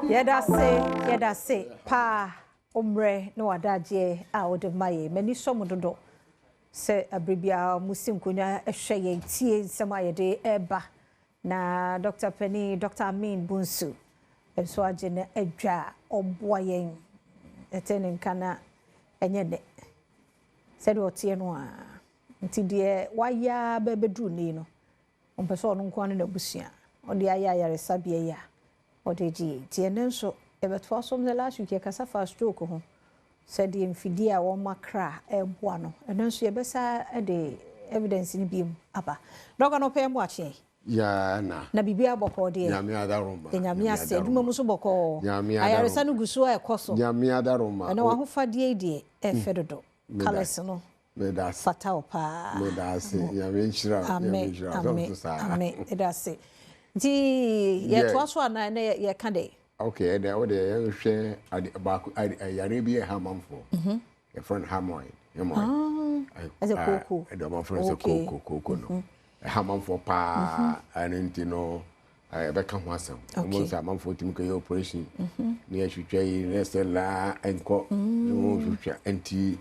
Yɛda ase, yɛda ase paa wo mmerɛ ne w'adagyeɛ a wode ma yɛn. M'ani sɔ mo dodo sɛ abere biara mo si nkonnwa hwɛ yɛn tie nsɛm a yɛde ɛreba. Na Dr. Panin, Dr. Amin Bonsu nso agye ne adwa a ɔboa yɛn. Ɛte ne nka na ɛnyɛ dɛ. Sɛdeɛ ɔteɛ no a, nti deɛ wayɛ bɛbɛduru ni no, ɔmpɛ sɛ ɔno nko ara ne n'abusua. Ɔde ayɛ ayaresabea yi a ɔde gye yɛn. Nti ɛno nso yɛbɛtoa so sɛ last week yɛkasa fa stroke ho sɛdeɛ mfidie a wɔn akra ɛreboa no, ɛno nso yɛbɛsa de evidence no bi mu aba. Dɔkta no ɔpɛ mu akye. Ya na. Na biribi abɔkɔɔ deɛ. Nyame adaroma. Nyame ase adwuma mu so bɔkɔɔ. Nyame Ayaresa no gu so a ɛkɔ so. Nyame adaroma. Ɛna w'ahofadeɛ yi deɛ ɛfɛ dodo. Colours no. Meda ase. Fata wo paa. Meda ase. Nyame nhyira wo. Nyame nhyira wo. Amen. Amen. Meda ase. Nti yɛtoa so anaa ɛnɛ yɛka dɛ? Okay, ɛnɛ wo deɛ yɛnhwɛ ade baako yare bi ɛha amanfoɔ. Yɛfrɛ no hemorrhoid. Hemorrhoid. Ɛsɛ kooko. Ɛde ɔmanfoɔ no sɛ kooko kooko no. Ɛha amanfoɔ paa. Ɛno nti no yɛbɛka ho asɛm. Wɔn sɛ amanfoɔ tumi kɔyɛ operation. Ne yɛhwehwɛ yi ne sɛ laa nkɔ. Ne wɔn hwehwɛ nti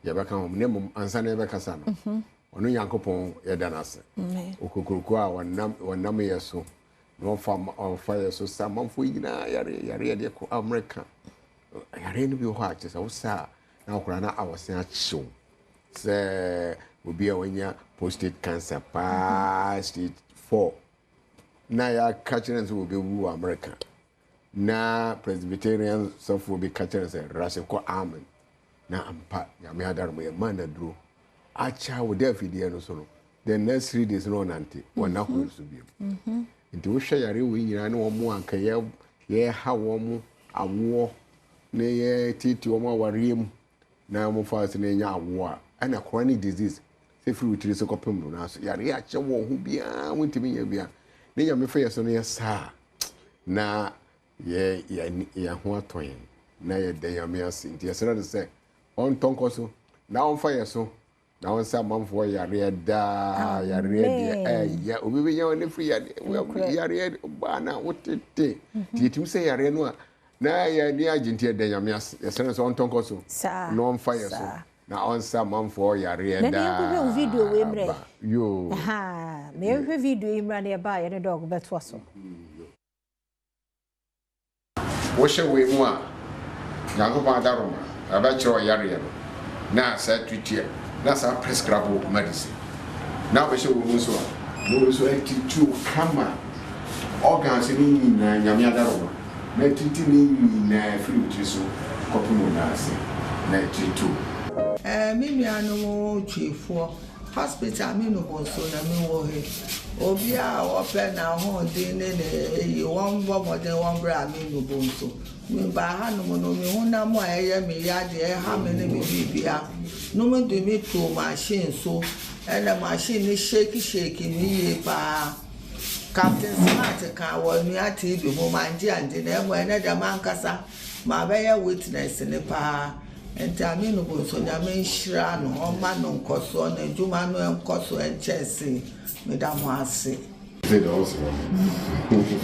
yɛbɛka ho. Ne mmom ansa na yɛbɛkasa no. Ɔno Nyankopɔn yɛda no ase. Okokuroko a wɔnam yɛ so na ɔfa yɛ so sa amanfoɔ nyinaa yare yare deɛ kɔ Amerika. Yare no bi wɔ hɔ a kyerɛ sɛ wosa a na akwadaa na awɔsen akyew sɛ obi a wanya prostate cancer paa stage 4 na yɛaka kyerɛ no sɛ wɔbɛwu wɔ Amerika na Presbyterian sɔfoɔ bi ka kyerɛ no sɛ rase kɔ amen na ampa Nyame adaroma yɛ ma naduro akyɛ wo da afidie no so no the next 3 days no ɔnante wɔna hɔ so bio. Nti wohwɛ yare wei nyinaa ne wɔn mo anka yɛha wɔn mo awoɔ ne yɛtete wɔn awareɛ mu na wɔn fa so na ɛnya awoɔ a ɛna chronic disease sɛ firi wo tiri so kɔpem no naso yare akyɛ wɔn ho biara wontumi nyɛ bia ne Nyame fa yɛ so no yɛ saa na yɛ yɛ ho atɔ yɛn na yɛda Nyame ase. Nti yɛsrɛ no sɛ ɔntɔ nkɔ so na ɔmfa yɛ so na ɔnsa amanfoɔ yareɛ daa yareɛ deɛ ɛyɛ obi bɛnya wɔn ne firi yareɛ yareɛ baa na wotete nti yɛtumi sɛ yareɛ no a na yɛ ni agye. Nti yɛda Nyame ase, yɛsrɛ no sɛ ɔntɔ nkɔ so na ɔmfa yɛ so na ɔnsa amanfoɔ yareɛ daa. Na yɛnkɔhwɛ wo video wei mmerɛ. Yoo. Ha, ma yɛnhwɛ video yi mmerɛ na yɛbaa yɛne dɔg bɛtoa so. Wohyɛ wei mu a Nyankopɔn adaroma ɛbɛkyerɛ ɔyareɛ no na saa tuatua na saa prescribe medicine na wobɛhyɛ wei mu nso a na wei nso atituo kama organs no nyinaa Nyame adaroma na atiti ne nyinaa firi wo tiri so kɔpem wo nan ase na atituo. Me nuanom Twifoɔ hospital me no so na me wɔ he. Obi a wɔpɛ n'ahoɔden ne ne eyi wɔn bɔ mmɔden wɔn brɛ a me no bo nso. Me ba hanom no me honam a ɛyɛ me ya deɛ ɛha me ne me biribia. Nom de me to machine so ɛna machine ne shake shake me yie paa. Captain Smart ka wɔ Nua TV ho mangye angye na ɛmo ɛnɛ deɛ mankasa ma bɛyɛ witness ne paa. Nti Aminu Bonsu Nyame nhyira no ɔma no nkɔsoɔ na adwuma no nkɔ so nkyɛn se meda mo ase. Say the also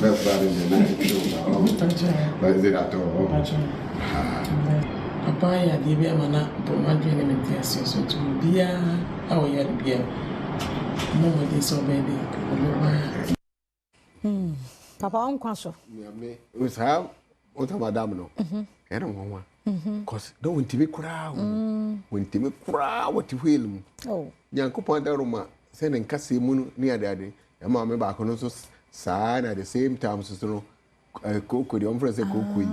first time in the night but is it at all? Papa ayɛ adeɛ bi ama na bɔ m'adwene ne me nte aseɛ so nti obiara a ɔyɛ ade biara mmɔ mmɔden sɛ ɔbɛyɛ dɛ ɔbɛba. Papa wo nkwa so. Nyame saa wota madam no ɛna nwanwa cause na wɔntumi koraa wɔntumi koraa wɔte wheel mu. Nyankopɔn adaroma sɛ ne nkasɛɛ mu no ne adeade ɛma me baako no nso saa na at the same time nso no kooko deɛ ɔmfrɛ sɛ kooko yi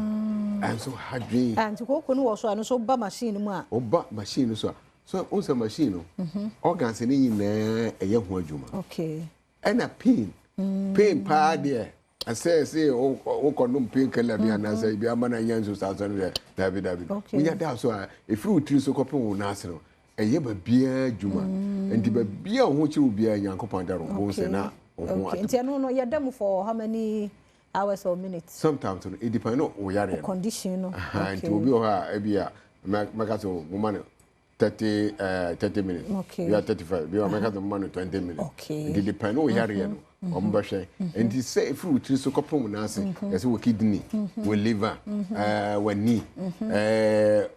ɛnso ha dwen. Nti kooko no wɔ so a no so ba machine mu a. Ɔba machine no so a so wo sɛ machine no organs no nyinaa ɛyɛ ho adwuma. Okay. Ɛna pain pain paa deɛ ɛsɛ sɛ wokɔ nom pain killer bi anaasɛ ebi ama no anya nso saa so no deɛ dabi dabi. Wonya da so a ɛfiri wo tiri so kɔpem wo nan ase no ɛyɛ baabiara adwuma. Nti baabiara wo ho kyerɛ wo biara Nyankopɔn adaro wo sɛ na wo ho atɔ. Nti ɛno no yɛda mu for how many hours or minutes? Sometimes no it depend on wo yareɛ no. Condition no. Nti obi wɔ hɔ a ebi a mɛka sɛ mo ma no 30 30 minutes. Bi a 35, bi a mɛka sɛ moma no 20 minutes. Nti depend wo yareɛ no, wɔn bɛhwɛ. Nti sɛ ɛfiri wo tiri so kɔpem wo nan ase, yɛsɛ wo kidney, wo liver, w'ani,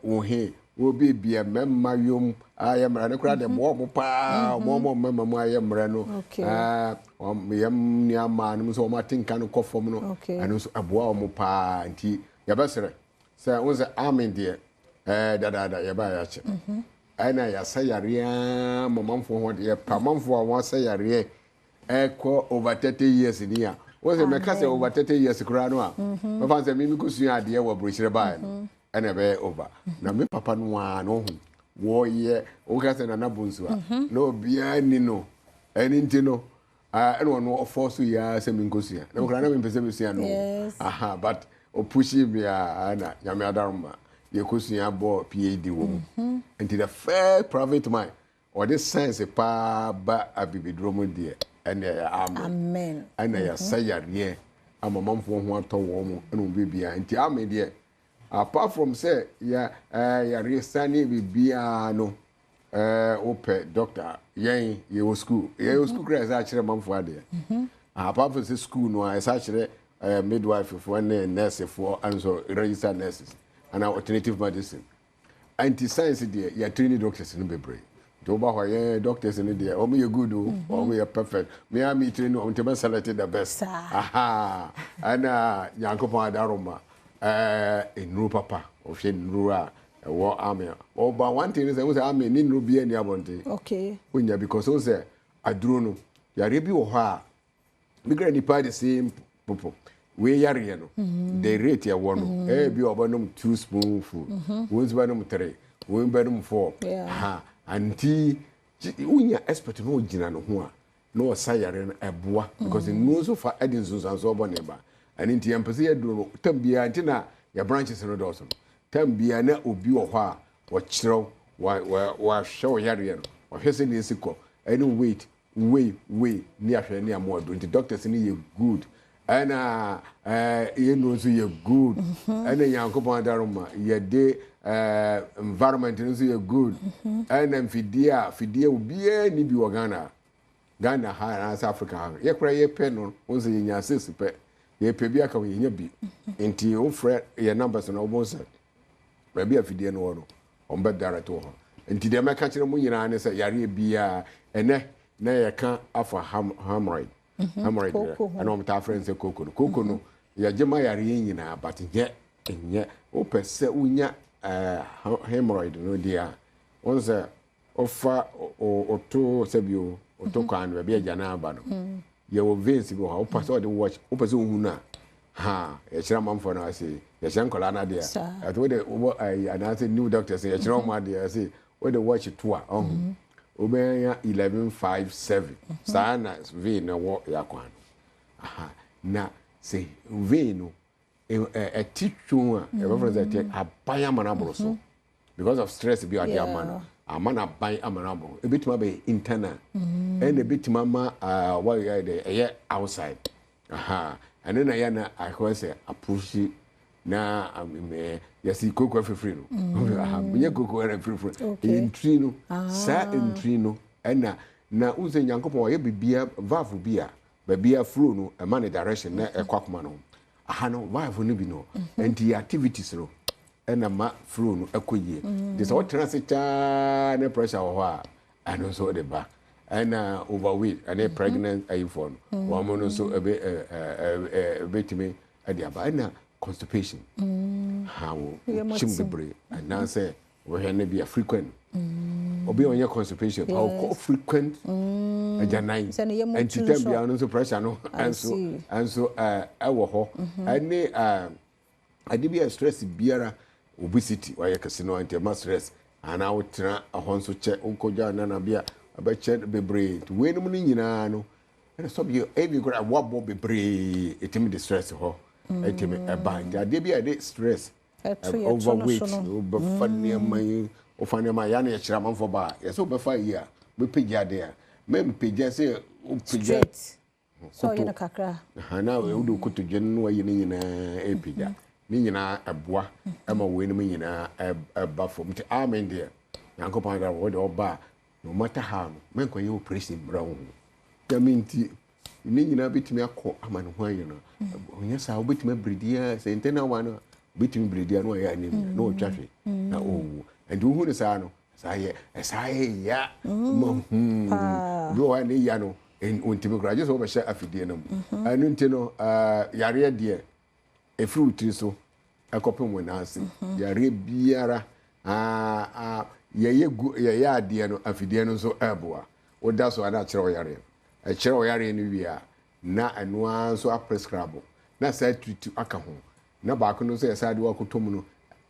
wo he, wo biribia, mmarima yom ayɛ mmerɛ no koraa deɛ boa wɔn paa, wɔn a mmarima mu ayɛ mmerɛ no, wɔn yɛm nua mmaa no nso wɔn ate nka no kɔ fam no, ɛno nso ɛboa wɔn paa. Nti yɛbɛsrɛ sɛ wo sɛ amen deɛ dadaada yɛbaa yɛakyɛ. Ɛna yɛasa yareɛ ara ma manfoɔ ho adeɛ pa manfoɔ a wɔasa yareɛ ɛkɔ over 30 years ni a wɔn sɛ mɛka sɛ over 30 years koraa no a, mɛfa sɛ mimi kɔsua adeɛ wɔ aburokyerɛ baeɛ no, ɛna ɛbɛyɛ over. Na me papa no ara no ho wɔyɛ woka sɛ Nana Bonsu a na obiara ni no, ɛne nti no ɛna ɔno ɔfɔ so yi ara sɛ menkɔsua, na mekora na mempɛ sɛ mesua no aha, but ɔpushi me a ɛna Nyame adaroma yɛkɔsua bɔɔ PhD wɔ mu. Nti the first private man ɔde science paa ba abibiduro mu deɛ, ɛna ɛyɛ amen. Ɛna yɛasa yareɛ ama manfoɔ ho atɔ wɔn mu ɛna wɔn biribiara. Nti amen deɛ, apart from sɛ yɛ yareɛ sane biribiara no, wopɛ doctor, yɛn yɛwɔ school, yɛwɔ school koraa yɛsɛ akyerɛ manfoɔ adeɛ. Apart from sɛ school no a yɛsɛ akyerɛ midwife foɔ ne nurse foɔ, nso registered nurses ana alternative medicine. Nti science deɛ, yɛtrain doctors no bebree. Nti woba hɔ, yɛn doctors no deɛ, wɔn yɛ good o, wɔn yɛ perfect. Me a me train wɔn, nti bɛ select the best. Aha, ɛna Nyankopɔn adaroma, nnuro papa, ɔhwɛ nnuro a ɛwɔ ame a ɔba. One thing sɛ, sɛ ame ne nnuro bi ani abɔnten wonya, because wo sɛ aduro no, yareɛ bi wɔ hɔ a bikira nipa the same popo wei yareɛ no, the rate ɛwɔ no, ɛyɛ bi a ɔbɛnom two spoonful, wei nso bɛnom three, wei bɛnom four. Ha nti wonya expert na ɔgyina ne ho a na ɔsa yare no, ɛboa, because nnuro nso fa ɛde nsunsuansoɔ bɔ ne ba. Ɛno nti yɛmpɛ sɛ yɛduro no tam biara, nti na yɛ branches no dɔɔso no. Tam biara na obi wɔ hɔ a wɔkyerɛw wahwɛ wo yareɛ no, wahwɛ sɛ ne esi kɔ ɛne weight wei wei ne ahwɛ ne amoa duro. Nti doctors no yɛ good, ɛna yɛn nnuro nso yɛ good, ɛna Nyankopɔn adaroma yɛde environment no nso yɛ good, ɛna mfidie a fidie obiara ni bi wɔ Ghana ha anaasɛ Africa ha no, yɛkora yɛpɛ no wɔn sɛ yɛnya six pɛ, yɛpɛ bi aka ho, yɛnya bi. Nti wofrɛ yɛn numbers no, wobɛhu sɛ baabi a fidie no wɔ no, wɔn bɛ direct wɔ hɔ. Nti deɛ mɛka kyerɛ mu nyinaa ne sɛ yareɛ biara, ɛnɛ na yɛka afa hemorrhoid. Hemorrhoid deɛ, ɛna wɔn taa frɛ no sɛ koko no. Koko no yɛgye ma yareɛ nyinaa, but nyɛ wopɛ sɛ wonya hemorrhoid no deɛ a, wɔn sɛ wofa ɔto sɛbi o ɔto kwan no baabi agya no aba no, yɛwɔ veins bi wɔ hɔ. Wopɛ sɛ ɔde watch, wopɛ sɛ wohu no a, ha yɛkyerɛ amanfoɔ no ase, yɛkyerɛ nkɔlaa no adeɛ ɛto wode wobɔ ayi anaasɛ new doctors yɛkyerɛ wɔn adeɛ ɛsɛ wode watch to a ɔho wobɛnya 11 5 7. Saa na vein no wɔ yɛ akwan no aha. Na sɛ vein no ɛte twon a, yɛbɛfrɛ sɛ ɛte aban ama no aboro so because of stress bi a ɔde ama no, ama no aban ama no aboro. Ebɛtumi abɛyɛ internal, ɛna ebɛtumi ama wɔyɛ dɛ ɛyɛ outside aha. Ɛno na yɛ na akɔyɛ sɛ apusi na yɛsi koko afifiri no aha. Nyɛ koko ɛna afifiri, ɛyɛ ntiri no. Saa ntiri no ɛna na n sɛ Nyankopɔn ɔyɛ bibia valve bi a baabi a flow no ɛma ne direction na ɛkɔ akoma no ho aha no, valve no bi no. Nti yɛ activities no ɛna ma flow no ɛkɔ yie. Nti sɛ wotena ase kyaa ne pressure wɔ hɔ a, ɛno nso de ba. Ɛna overweight ɛne pregnant ayifoɔ no, wɔn no nso ɛbɛ ɛ ɛ ɛbɛtumi ɛde aba. Ɛna constipation ha wo kyim bebree anaasɛ wɔhwɛ no bi a frequent, obi a ɔnyɛ constipation pa ɔkɔ frequent agyanan, nti time biara no nso pressure no ɛnso ɛwɔ hɔ. Ɛne ade bi a stress biara, obesity wayɛ kɛse no nti ɛma stress, anaa wotena ɛhɔ nso kyɛ, wokɔgya nana bi a ɛbɛkyɛ bebree. Nti weinom no nyinaa no, ɛna sɔbi ebi koraa wabɔ bebree, ɛtumi de stress hɔ ɛtumi ɛba. Nti adeɛ bi a yɛde stress, overweight, wobɛfa nneɛma yi, wofa nneɛma yɛ na yɛkyerɛ amanfoɔ ba a yɛsɛ wobɛfa yi a wobɛpagya adeɛ a mɛmpagya sɛ wopagya koto kakra na wode kotodwe no wayi no nyinaa ɛpagya ne nyinaa, ɛboa ɛma weinom nyinaa ɛba fam. Nti amen deɛ. Nyankopɔn adom wo de ɔba a, no matter how no, mɛnkɔyɛ operation mbrɛ wo ho. Nyame nti, ne nyinaa bɛtumi akɔ ama ne ho ayɛ no. Ɔnyɛ saa, wobɛtumi abiridi a, sɛ internal one a, wobɛtumi biridi a na wayɛ anemia, na ɔtwa hwe, na ɔwu. Nti wohu no saa no, saa yɛ, ɛsaa yɛ ya ma hmm. Obi wɔ hɔ a ne ya no, ɔntumi koraa, gye sɛ wobɛhyɛ afidie no mu. Ɛno nti no, yareɛ deɛ, ɛfiri wo tiri so kɔpem wo nan ase. Yareɛ biara a yɛyɛ gu yɛyɛ adeɛ no afidie no nso ɛreboa. Woda so a na akyerɛ wo yareɛ no. Ɛkyerɛ wo yareɛ no wie a na ɛno ara nso aprescribe na saa tutu aka ho. Na baako no nso yɛ saa de wakɔtɔ mu no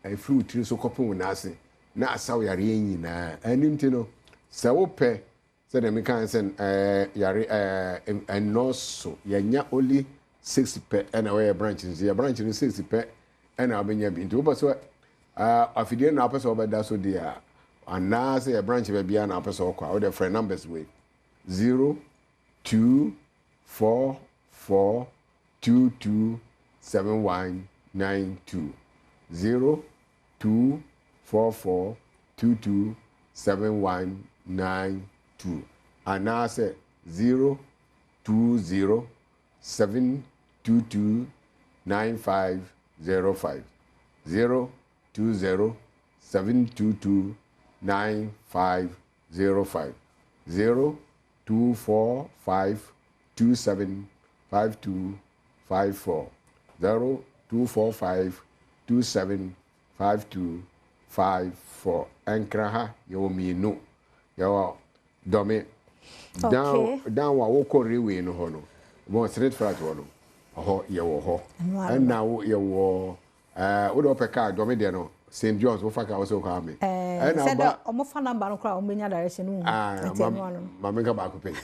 ɛfiri wo tiri so kɔpem wo nan ase na asa wo yareɛ nyinaa. Ɛno nti no sɛ wopɛ Sɛdeɛ mekaeɛ sɛ ɛɛ yare ɛɛ ɛnnɔɔso yɛnya only six pɛ ɛna ɛwɔ yɛ branch no so yɛ branch no six pɛ ɛna wobɛnya bi nti wopɛ sɛ ɛɛ afidie no na wopɛ sɛ wobɛda so deɛ a anaasɛ yɛ branch baabiara na wopɛ sɛ wokɔ a wode frɛ numbers wei zero two 4 4 2 2 7 1 9 2 0 2 4 4 2 2 7 1 9 2 anaasɛ 0 2 0 7 2 2 9 5 0 5 0 2 0 7 2 2 9 5 0 5 0 2 4 5 2 7 5 2 5 4 0 2 4 5 2 7 5 2 5 4 Nkran ha yɛwɔ mmienu yɛwɔ Dɔme down down a wokɔ railway no hɔ no wɔn street flat hɔ no hɔ yɛwɔ hɔ ɛna yɛwɔ Ɛɛ wo deɛ wopɛ car dɔme deɛ no St John's wofa car wosɛ wokɔ ame. Ɛɛ sɛ dɛ ɔmo fa number no koraa ɔmo bɛnya direction no hu. Nti ɛno ano no. Ma menka baako pɛ.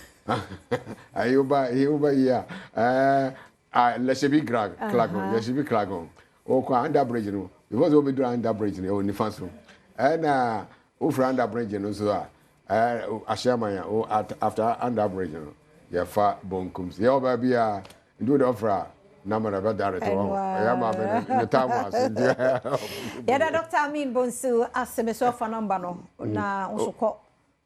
Ayi woba yi woba yi a ɛɛ a Lɛhyɛbi Grag Klagon Lɛhyɛbi Klagon wokɔ under bridge no before sɛ wobɛduru under bridge no ɛwɔ nifa so ɛna wofiri under bridge no nso a ɛɛ Ahyɛman a after under bridge no yɛfa bonkum so yɛwɔ baabi a Nti wode ɔfrɛ a na mara bɛ direct wɔ ho. Ɛyɛ maame no ne time ase nti. Yɛda Doctor Amin Bonsu ase me sɛ ɔfa number no na wo nso kɔ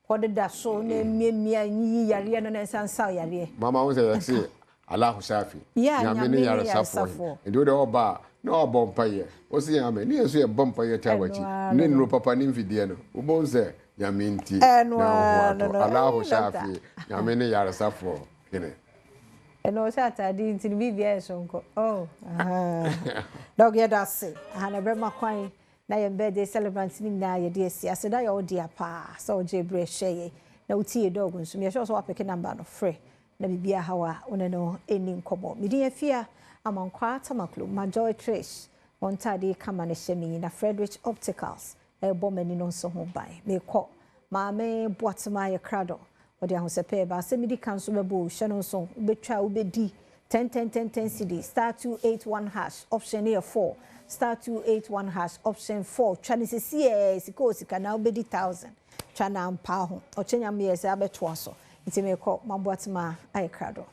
kɔ deda so na miamia nyiyi yareɛ no na nsa nsa yareɛ. Mama wo sɛ yɛse Allahu Shafi Nyame ne yaresafoɔ he nti wode ɔba a na wabɔ mpaeɛ wo se Nyame ne yɛn nso yɛbɔ mpaeɛ taa wakyi ne nnuro papa ne mfidie no wobɛhu sɛ Nyame nti na wo ho atɔ Allahu Shafi Nyame ne yaresafoɔ hene. Ɛna ɔhyɛ ataade yi nti no biribiara yɛ soronko. Oh, ahaa. Dɔg yɛda ase. Aha na ɛbɛma kwan na yɛn birthday celebrant no nyinaa yɛde asi. Aseda yɛ wo dea paa sɛ wogyee berɛ hwɛɛ yɛn na wotiee Dɔg nso. Meyɛ sure sɛ woapeke number no, frɛ na biribiara haw a wo ne no nni nkɔmmɔ. Me din Afia Amankwaa Tamaklo, ma Joy Trish wɔn ntaade yi kama no hyɛ me yi na Fredrich Opticals rebɔ m'ani no nso ho ban. Mekɔ. Maame Boatema yɛ krado. Ɔde ahosɛpɛ reba. Asɛm yi di kan nso bɛbɔ o. Hyɛ no nso. Wobɛtwa a wobɛdi. Ten ten ten ten cedi. Star 281 hash. Option no yɛ four. Star 281 hash. Option four. Twa no sesiaa. Sika o sika na wobɛdi thousand. Twa na mpa ho. Ɔkyɛ Nyame yɛ sɛ abɛtoa so. Nti mekɔ. Maame Boatema ayɛ krado.